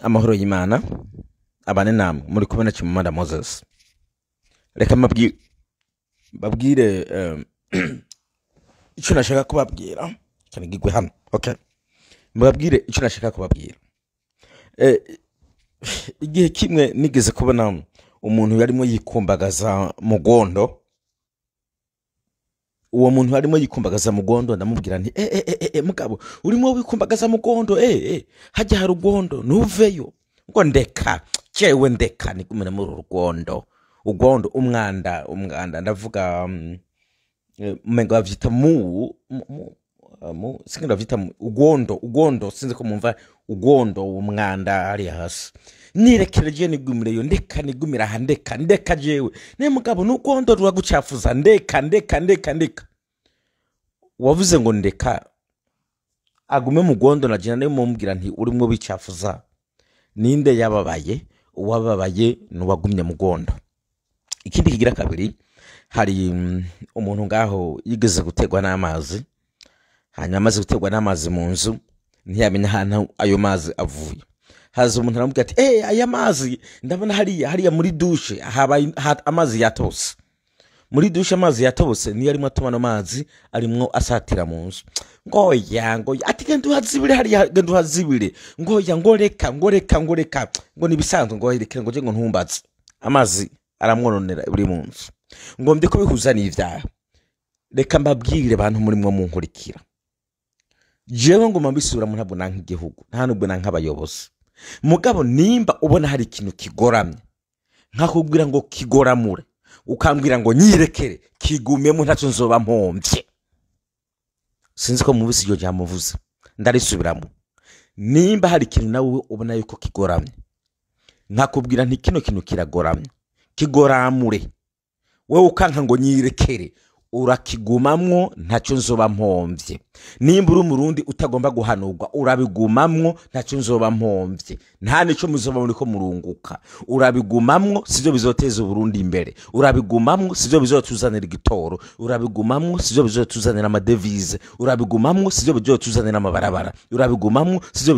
Amahoro y'Imana abane namwe. Muri kumwe na Chimamanda Moses. Reka mbabwire icyo nashaka kubabwira cyane gigwe hano. Okay, mbabwire icyo nashaka kubabwira. Igihe kimwe nigeze kubona umuntu yarimo yikumbagaza mugondo. Uwo muntu arimo yikumbagaza mugondo, ndamubwira nti mugabo urimo wikumbagaza mugondo, hajya hari ugondo ntuveyo. Ngo ndeka cewe, ndeka nigumire muri urugondo, ugondo umwanda, umwanda ndavuga umengo bavyita mu sinzi bavyita ugondo, ugondo sinzi ko mumva ugondo, umwanda hariya hasi. Nirekere je nigumireyo, ndeka nigumira aha, ndeka ndeka jewe ne mugabo n'ugondo ruragucafuza, ndeka ndeka ndeka ndeka. Wavuze ngo ndeka agume mu gondo, na jina mumubwira nti urimo bicafuza. Ninde yababaye? Uwababaye nuwagumye mu gondo. Ikindi kigira kabiri, hari umuntu ngaho yigeze gutegwa n'amazi, hanyuma amaze gutegwa n'amazi mu nzu ntiyamenya ahantu ayo mazi avuye. Haza umuntu aramubwira ati aya mazi ndabona hariya, hariya muri douche habaye amazi yatose. Muri douche amazi yatose niyo arimo atuma ano mazi arimwo asatira mu nzu. Ngo ya, ngo ya, ati genda uhazibire hariya, genda uhazibire. Ngo ya, ngo reka, ngo reka, ngo reka, ngo nibisanzwe, ngo reka, ngo je ngo ntumbaze. Amazi aramwononera buri mu nzu. Ngo ndiko bihuza n'ivyaha. Reka mbabwire bantu muri mwo munkurikira. Jewe ngoma mbisubira mu ntabwo nanka igihugu, nta nubwo nanka abayobozi. Mugabo nimba ubona hari ikintu kigoramye, nkakubwira ngo kigoramure, ukambwira ngo nyirekere, kigumemo ntacyo nzoba mpomvye. Sinzi ko mubise iryo jambo mvuze, ndarisubiramo. Nimba hari ikintu nawe ubona yuko kigoramye, nkakubwira nti kino kintu kiragoramye, kigoramure, wewe ukanka ngo nyirekere, urakigumamwo ntacyo nzoba mpomvye. Nimba uri umurundi utagomba guhanurwa, urabigumamwo ntacyo nzoba mpomvye. Nta nico muzoba muriko murunguka. Urabigumamwo sivyo bizoteza Uburundi imbere. Urabigumamwo sivyo bizotuzanira igitoro. Urabigumamwo sivyo bizotuzanira amadevize. Urabigumamwo sivyo bizotuzanira amabarabara. Urabigumamwo sivyo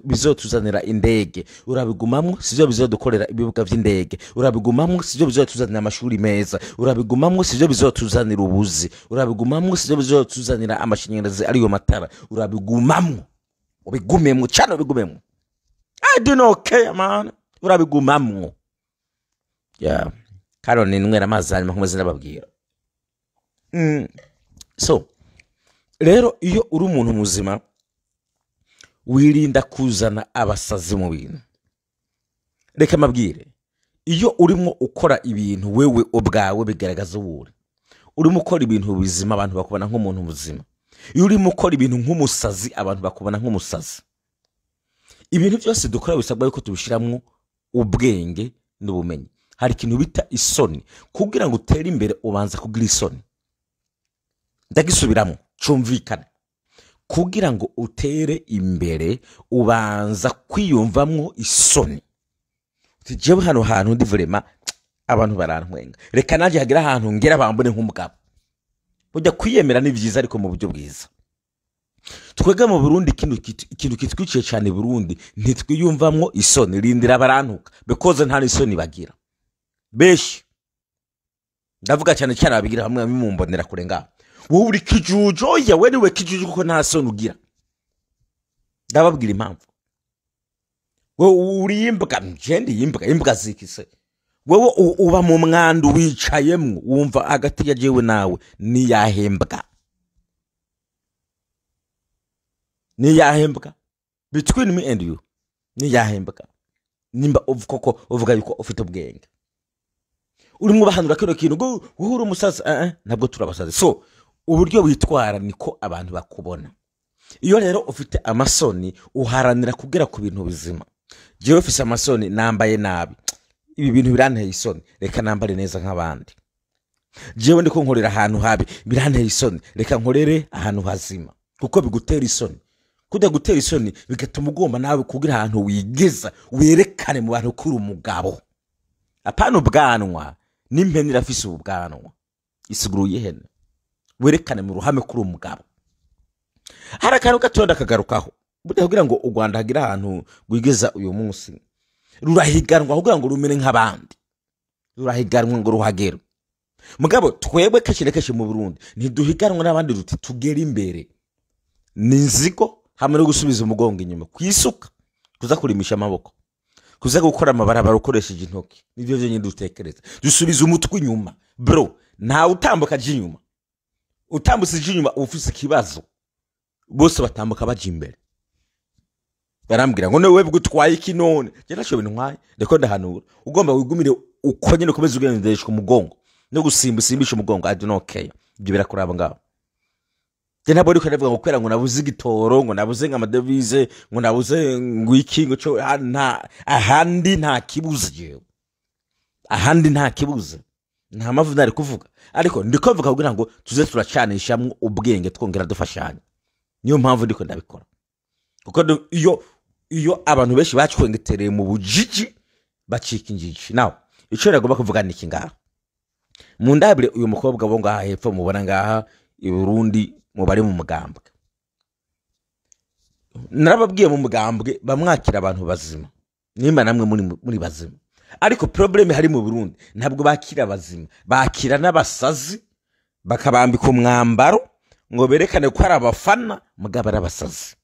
bizotuzanira indege. Urabigumamwo sivyo bizodukorera ibibuga vy'indege. Urabigumamwo sivyo bizotuzanira amashuri meza. Urabigumamwo sivyo bizotuzanira ubuzi. Urabigumamwo sivyo bizotuzanira amashanyarazi ariyo matara. Urabigumamwo, ubigumemwo cyane, ubigumemwo. I do not care man. Urabigumamwo. Yeah. Karo ni nwera amazi hanyuma nkomeze ndababwira. So rero iyo uri umuntu muzima wirinda kuzana abasazi mu bintu. Reka mabwire, iyo urimo ukora ibintu wewe ubwawe bigaragaza uwuri. Urimo ukora ibintu bizima abantu bakubona nk'umuntu muzima. Iyo urimo ukora ibintu nk'umusazi abantu bakubona nk'umusazi. Ibintu byose dukora bisabwa yuko tubishiramwo ubwenge n'ubumenyi. Hari ikintu bita isoni. Kugira ngo utere imbere ubanza kugira isoni. Ndagisubiramo cumvikane. Kugira ngo utere imbere ubanza kwiyumvamwo isoni. Uti jewe hano hantu ndi vraiment abantu barantwenga, reka nanjye hagira ahantu ngera bambone nk'umugabo. Burya kwiyemera ni vyiza ariko mu buryo bwiza. Twebwe mu Burundi ikintu kitwiciye cyane Burundi ntitwiyumvamwo isoni. Rindira barantuka because nta n'isoni bagira beshi. Ndavuga cyane cyane ababigira hamwe mumbonera kure ngaho. Wowe uri kijuju, oya we niwe kijuju kuko nta soni ugira. Ndababwira impamvu. Wowe uri imbwa, nje ndi imbwa, imbwa zikise. Wewe uba mu mwandu wicayemwo wumva hagati ya jewe nawe ni yahembwa. Ni yahembwa. Between me and you ni yahembwa. Nimba koko uvuga yuko ufite ubwenge. Urimo bahanura kino kintu ngo uhura umusazi, ntabwo turabasazi. So uburyo witwara niko abantu bakubona. Iyo rero ufite amasoni uharanira kugera ku bintu bizima. Jewe ufise amasoni nambaye nabi, ibi bintu biranteye isoni, reka nambare neza nk'abandi. Jewe ndiko nkorera ahantu habi, biranteye isoni, reka nkorere ahantu hazima. Kuko bigutera isoni. Kujya gutera isoni bigatuma ugomba nawe kugira ahantu wigeza, werekane mu bantu kuri umugabo. Apana ubwanwa, n'impene irafise ubwanwa. Isiguruye ihene. Werekane mu ruhame kuri umugabo. Hari akantu gatoya ndakagarukaho. Burya kugira ngo u Rwanda hagire ahantu rwigeza uyu munsi, rurahiganwa kugira ngo rumere nk'abandi, rurahiganwa ngo ruhagere. Mugabo twebwe kenshi na kenshi mu Burundi ntiduhiganwa n'abandi, ruti tugere imbere. Ni inzigo hamwe no gusubiza umugongo inyuma kwisuka, kuza kurimisha amaboko, kuza gukora amabarabara ukoresheje intoki, nivyo vyonyine dutekereza. Dusubiza umutwe inyuma, bro. Ntawe utambuka aja inyuma. Utambutse aja inyuma uba ufise ikibazo. Bose batambuka baja imbere. Barambwira ngo niwe bwo utwaye iki? None je ntaco bintu ntwaye, ndiko ndahanura. Ugomba wigumire uko nyene, ukomeze ugendeshwa umugongo no gusimba, usimbisha umugongo, I do not care, ibyo birakuraba ngaho. Je ntabwo ariko ndavuga ngo kubera ngo nabuze igitoro, ngo nabuze ngo amadevize, ngo nabuze ngo iki, ngo co. Nta ahandi, nta kibuze. Jewe ahandi nta kibuze, nta mpamvu nari kuvuga, ariko ndiko mvuga kugira ngo tuze turacanishamwo ubwenge, twongera dufashanya. Niyo mpamvu ndiko ndabikora, kuko iyo abantu benshi bacwengetereye mu bujiji bacika injiji. Nawe ico nagomba kuvuga ni iki ngaha? Mu ndabire uyu mukobwa bo ngaha hepfo mubona ngaha i Burundi, mu bari mu mugambwe, narababwiye, mu mugambwe bamwakira abantu bazima, nimba namwe muri bazima. Ariko problème hari mu Burundi, ntabwo bakira abazima, bakira n'abasazi, bakabambika umwambaro ngo berekane ko ari abafana, mugabo ari abasazi,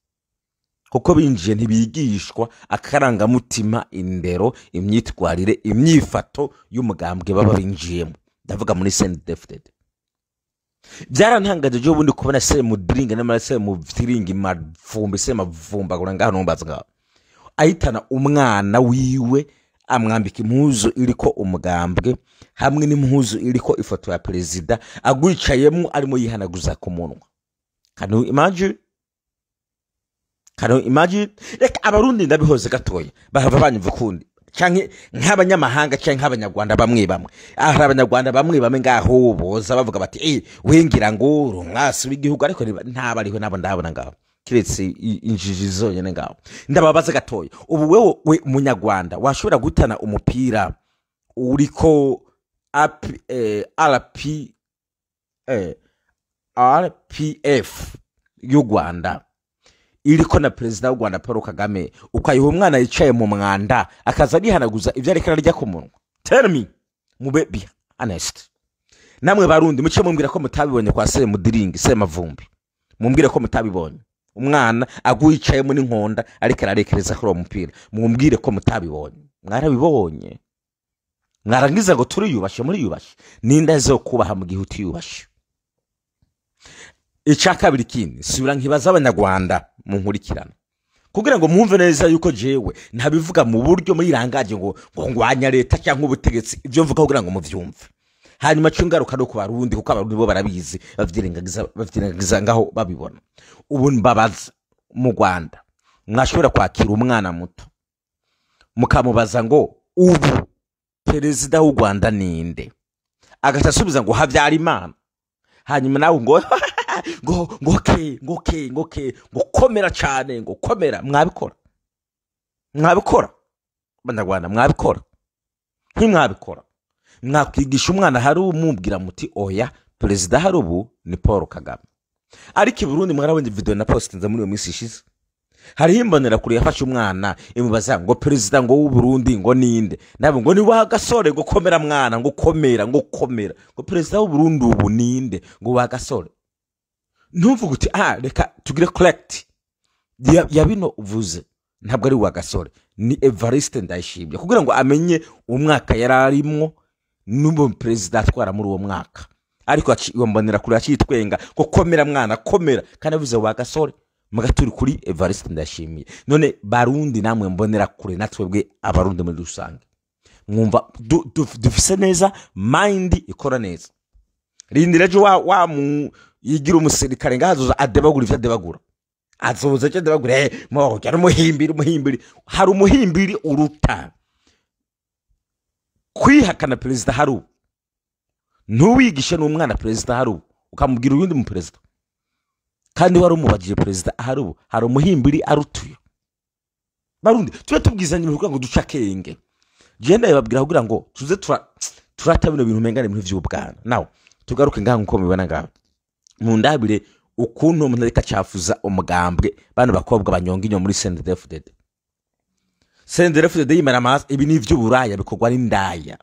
kuko binjiye ntibigishwa akarangamutima, indero, imyitwarire, imyifato y'umugambwe baba binjiyemo. Ndavuga muri CNDD-FDD. Byarantangaje ejo bundi kubona Semudiringi n'amara Semuviringi Mavumbi, Semavumbagura ngaho numbaza ngaho, ahitana umwana wiwe, amwambika impuzu iriko umugambwe hamwe n'impuzu iriko ifoto ya perezida, agwicayemo arimo yihanaguza ku munwa. Can you imagine? Can you imagine? Reka Abarundi ndabihoze gatoya, bahava banyumva ukundi, canke nk'abanyamahanga, canke nk'Abanyarwanda bamwe bamwe. Hari Abanyarwanda bamwe bamwe ngaho boza bavuga bati: "Eh, wingira ngo uri umwasi w'igihugu." Ariko ntabariho nabo ndabona ngaho, kiretse injiji zonyene ngaho. Ndababaza gatoya, ubu wewe, we Munyarwanda, washobora gutana umupira uriko AP, RP, RPF y'u Rwanda, iriko na perezida w'u Rwanda Paul Kagame, ukayiha umwana yicaye mu mwanda, akaza arihanaguza ibyo ariko ararya ku munwa? Tell me, mube be honest. Namwe Barundi, muce mumbwira ko mutabibonye kwa Semudiringi Semavumbi. Mumbwire ko mutabibonye, umwana agwicayemo n'inkonda ariko ararekereza kuri uwo mupira. Mumbwire ko mutabibonye. Mwarabibonye, mwarangiza ngo turiyubashe. Muriyubashe? Ninde zo kubaha mu gihe utiyubashe? Icya kabiri kindi, subira nkibaza Abanyarwanda munkurikirana, kugira ngo mwumve neza yuko jewe ntabivuga mu buryo muri rangaje ngo ngwanya leta cyangwa ubutegetsi. Ibyo mvuga kugira ngo muvyumve. Hanyuma cyo ngaruka no ku Barundi, kuko Abarundi bo barabizi, bavyirengagiza ngaho babibona. Ubu mbabaza, mu Rwanda mwashobora kwakira umwana muto mukamubaza ngo: "Ubu perezida w'u Rwanda ninde?" Agaca asubiza ngo: "Habyarimana." Hanyuma nawe ngo ke ngo ke ngo ke ngo komera cyane, ngo komera. Mwabikora? Mwabikora, Banyarwanda? Mwabikora? Ntimwabikora. Mwakwigisha umwana hari umubwira muti: "Oya, perezida hari ubu ni Paul Kagame." Ariko i Burundi mwarabonye video na postinze muri iyo minsi ishize, hariho Imbonerakure yafashe umwana, imubaza ngo: "Perezida ngo w'u Burundi ngo ninde?" Nabo ngo: "Ni wa gasore." Ngo: "Komera mwana," ngo: "Komera," ngo: "Komera." Ngo: "Perezida w'u Burundi ubu ninde?" Ngo: "Wa gasore." Ntuvuge uti: "Ah, reka tugire correct ya bino uvuze, ntabwo ari wa gasore, ni Evariste Ndayishimiye," kugira ngo amenye umwaka yari arimwo n'ubu perezida atwara muri uwo mwaka. Ariko iyo Mbonerakure acitwenga ngo: "Komera mwana, komera," kandi avuze wa gasore, muga turi kuri Evariste Ndayishimiye. None Barundi namwe Mbonerakure, natwebwe Abarundi muri rusange, mwumva dufise neza mind ikora neza? Rindira ejo wa mu yigira umusirikare ngaho azoza adebagura ivyo adebagura, azoza icyo adebagura. Mo ari umuhimbiri, umuhimbiri. Hari umuhimbiri uruta kwihakana perezida hari ubu? Ntuwigishe n'umwana perezida hari ubu, ukamubwira uyundi mu perezida kandi wari umubagije perezida ahari ubu. Hari umuhimbiri arutuye? Barundi, tube tubwizanya ibintu kugira ngo duce akenge. Genda babwira kugira ngo tuze turata bino bintu, umengane ibintu vy'ubwana. Nawe tugaruke ngaha, nkuko mubibona ngaha mu ndabire. Ukuntu umuntu ariko acafuza umugambwe, bano bakobwa banyonga inyo muri CNDD-FDD. CNDD-FDD yimara amaso. Ibi ni ivy'uburaya, bikorwa n'indaya,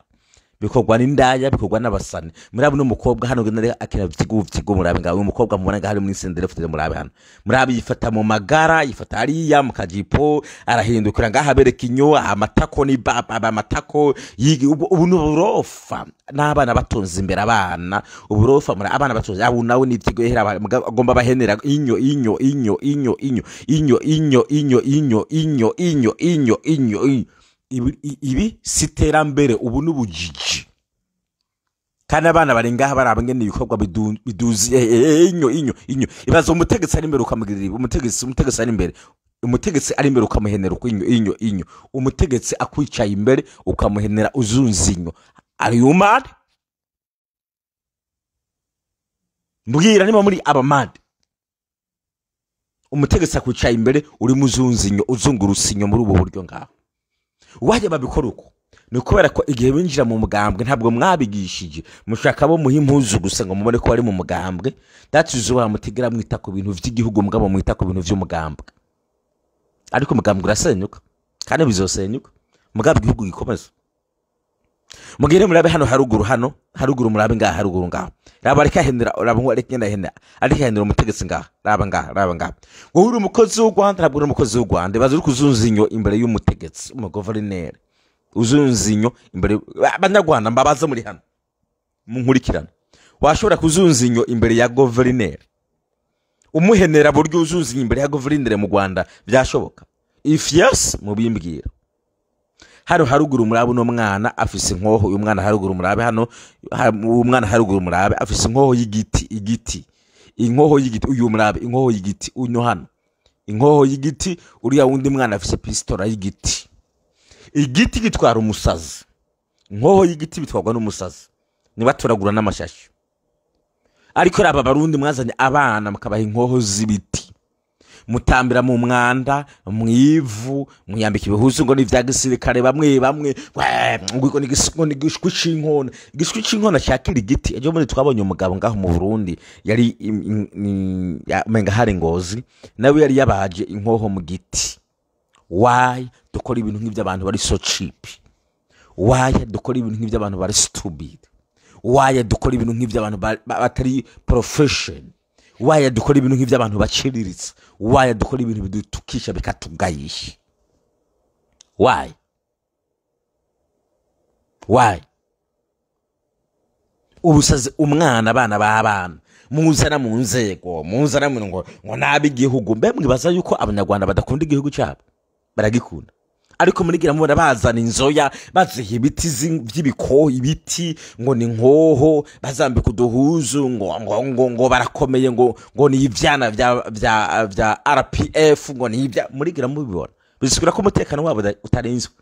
bikorwa n'indaya, bikorwa n'abasane. Murabe uno mukobwa hano ngene akina vyigu vyigu. Murabe ngawe uyu mukobwa mubona ngaho ari muri CNDD-FDD. Murabe hano, murabe yifata mu magara, yifata hariya mu kajipo, arahindukira ngaho abereka inyo, amatako ni baba, amatako yigi. Ubu ni uburofa n'abana batonze imbere, abana uburofa muri abana batonze. Abo nawe ni ivyigo hera agomba bahenera inyo, inyo, inyo, inyo, inyo, inyo, inyo, inyo, inyo, inyo, inyo, inyo, inyo, inyo. Ibi si iterambere, ubu ni ubujiji. Kandi abana bari ngaha baraba ngene ibikorwa biduzi inyo, inyo, inyo. Ibaza umutegetsi ari imbere ukamugirira ibi. Umutegetsi ari imbere, umutegetsi ari imbere ukamuhenera uko inyo, inyo, inyo. Umutegetsi akwicaye imbere ukamuhenera uzunza inyo. Are you mad? Mbwira niba muri aba mad. Umutegetsi akwicaye imbere uri muzunza inyo, uzungurutse inyo muri ubu buryo ngaho. Wajya babikora uko ni ukubera ko igihe binjira mu mugambwe ntabwo mwabigishije. Mushaka bo muha impuzu gusa ngo mubone ko bari mu mugambwe. That is why mutigera mwita ku bintu vy'igihugu, mugabo mwita ku bintu vy'umugambwe. Ariko umugambwe urasenyuka kandi bizosenyuka, mugabo igihugu gikomeza. Mugire murabe hano haruguru, hano haruguru, murabe ngaha haruguru ngaha. Raba ariko ahendera, raba ngo ariko ngenda ahendera, ariko ahendera umutegetsi ngaha. Raba ngaha, raba ngaha. Wowe uri umukozi w'u Rwanda? Ntabwo uri umukozi w'u Rwanda. Baza uri kuzunza inyo imbere y'umutegetsi, umugoverineri, uzunza inyo imbere. Abanyarwanda mbabaza muri hano munkurikirana, washobora kuzunza inyo imbere ya goverineri, umuhenera buryo uzunza inyo imbere ya goverineri mu Rwanda? Byashoboka? If yes, mubimbwira. Hano haruguru murabe uno mwana afise inkoho. Uyu mwana haruguru murabe hano, uyu mwana haruguru murabe afise inkoho y'igiti, igiti, inkoho y'igiti. Uyu murabe inkoho y'igiti, uno hano inkoho y'igiti. Uriya wundi mwana afise pistola y'igiti. Igiti gitwara umusazi, inkoho y'igiti bitwarwa n'umusazi, nibatoragura n'amashashi. Ariko raba Barundi mwazanye abana mukabaha inkoho z'ibiti, mutambira mu mwanda, mu ivu, mwiyambika ibihuzu ngo ni ivya gisirikare. Bamwe bamwe ngo ni igishwi c'inkona, igishwi c'inkona cyakira igiti. Ejo bundi twabonye umugabo ngaho mu Burundi yari umenga hari Ngozi, nawe yari yabaje inkoho mu giti. Why dukora ibintu nk'ivy'abantu bari so cheap? Why dukora ibintu nk'ivy'abantu bari stupid? Why dukora ibintu nk'ivy'abantu batari profession? Why dukora ibintu nk'ivy'abantu baciriritse? Why dukora ibintu bidutukisha, bikatugayisha? Why? Why? Ubusazi, umwana, abana b'abana muzana mu nzego, muzana mu ngo nabi igihugu. Mbe mwibaza yuko Abanyarwanda badakunda igihugu cyabo? Baragikunda. Ariko murigira mubona bazana inzoya, baziha ibiti vy'ibikoho, ibiti ngo ni nkoho, bazambika uduhuzu ngo barakomeye, ngo ni ivyana vya RPF, ngo ni ibya. Murigira mubibona bisigura ko umutekano wabo utarinzwe.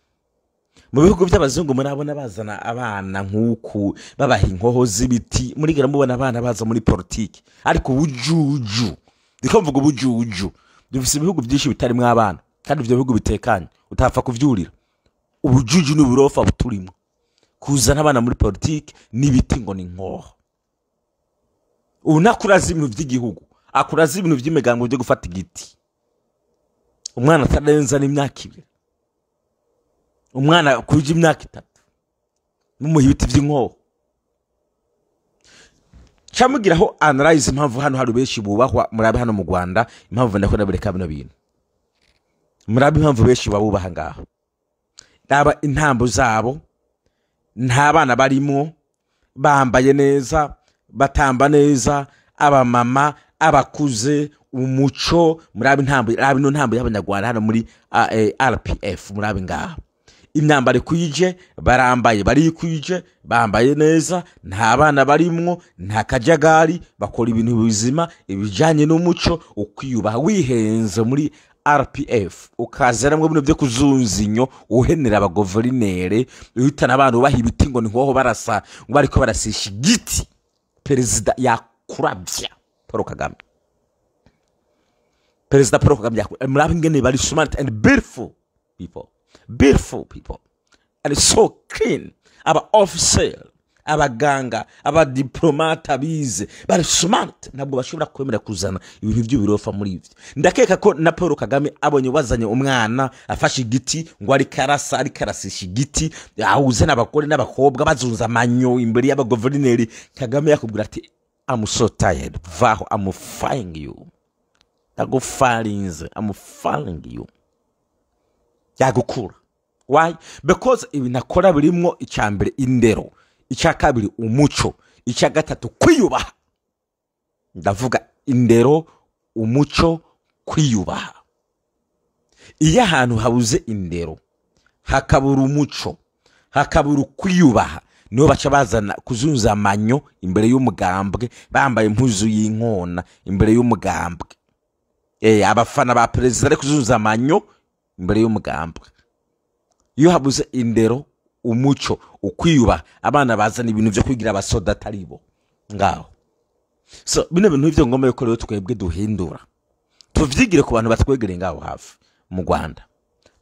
Mu bihugu by'abazungu murabona bazana abana nk'uku babaha inkoho z'ibiti? Murigira mubona abana baza muri politiki? Ariko ubujuju, ndiko mvuga ubujuju. Dufise ibihugu byinshi bitarimwo abana kandi ivyo bihugu bitekanye, utapfa kuvyurira. Ubujuju n'uburofa buturimo, kuzana abana muri politiki n'ibiti ngo ni nkoho. Ubu nakuraza ibintu by'igihugu, akuraza ibintu by'imigango byo gufata igiti. Umwana atarenza n'imyaka 2, umwana kuja imyaka 3, mumuha ibiti by'inkoho. Camugiraho analyze impamvu hano hari benshi bubahwa. Murabe hano mu Rwanda impamvu ndakora bereka bino bintu. Murabe impamvu benshi babubaha ngaho. Raba intambo zabo, nta bana barimo, bambaye neza, batamba neza, abamama, abakuze, umuco. Murabe intambo, raba ino ntambo y'Abanyarwanda hano muri RPF. Murabe ngaho imyambaro ikwije, barambaye, barikwije, bambaye neza, nta bana barimwo, nta kajagari, bakora ibintu bizima ibijanye n'umuco, ukwiyubaha. Wihenze muri RPF ukazana bino byo kuzunza inyo, uhenera abagoverinere, uhitana abantu ubaha ibiti ngo ni nkoho, barasa ngo bariko barasisha igiti, perezida yakuravya. Paul Kagame, Perezida Paul Kagame yakuravya. Murabe ingene bari smart and beautiful people, beautiful people and so clean. Aba officer, Abaganga, abadiplomate bize, bari smart, ntabwo bashobora kwemera kuzana ibintu by'ubirofa muri ivyo. Ndakeka ko na Paul Kagame abonye wazanye umwana afashe igiti ngo ari karasa, ari karasisha igiti, awuzana abagore n'abakobwa bazunza amanyo imbere y'abaguverineri, Kagame yakubwira ati I'm so tired, vaho, I'm firing you, ndagufarinze, I'm firing you. Yagukura. Why? Because ibintu akora birimwo icya mbere indero, icya kabiri umuco, icya gatatu kwiyubaha. Ndavuga indero, umuco, kwiyubaha. Iyo ahantu habuze indero, hakabura umuco, hakabura ukwiyubaha, niho baca bazana kuzunza amanyo imbere y'umugambwe, bambaye impuzu y'inkona imbere y'umugambwe. Abafana ba perezida ari kuzunza amanyo imbere y'umugambwe. Iyo habuze indero, umuco, ukwiyubaha, abana bazana ibintu byo kwigira abasoda atari bo ngaho. So bino bintu ivyo ngomba yuko rero twebwe duhindura, tuvyigire ku bantu batwegereye ngaho hafi mu Rwanda,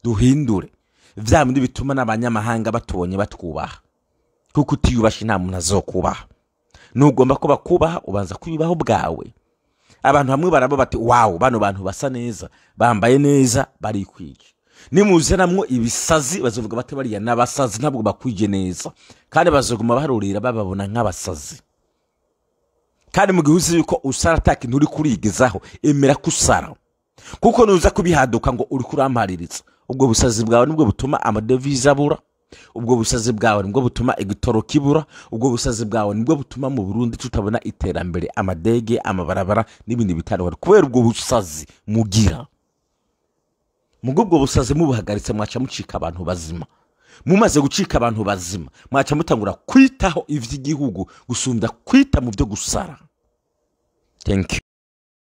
duhindure vya bindi bituma n'abanyamahanga batubonye batwubaha, kuko utiyubashe nta muntu azokubaha. Nugomba ko bakubaha, ubanza kwiyubaha ubwawe. Abantu bamwe baraba bati wow, bano bantu basa neza, bambaye neza, barikwije. Nimuzanamwo ibisazi bazovuga bati bariya n'abasazi, ntabwo bakwije neza, kandi bazoguma barurira bababona nk'abasazi. Kandi mu gihe uzi yuko usara ata kintu uri kurigezaho, emera ko usara, kuko nuza kubihaduka ngo uri kurampaririza, ubwo busazi bwawe nibwo butuma amadevize abura, ubwo busazi bwawe nibwo butuma igitoro kibura, ubwo busazi bwawe nibwo butuma mu Burundi tutabona iterambere, amadege, amabarabara n'ibindi bitandukanye, kubera ubwo busazi mugira. Mubwo ubwo busazi mubuhagaritse, mwaca mucika abantu bazima. Mumaze gucika abantu bazima, mwaca mutangura kwitaho ivy'igihugu gusumbya kwita mu byo gusara. Thank you.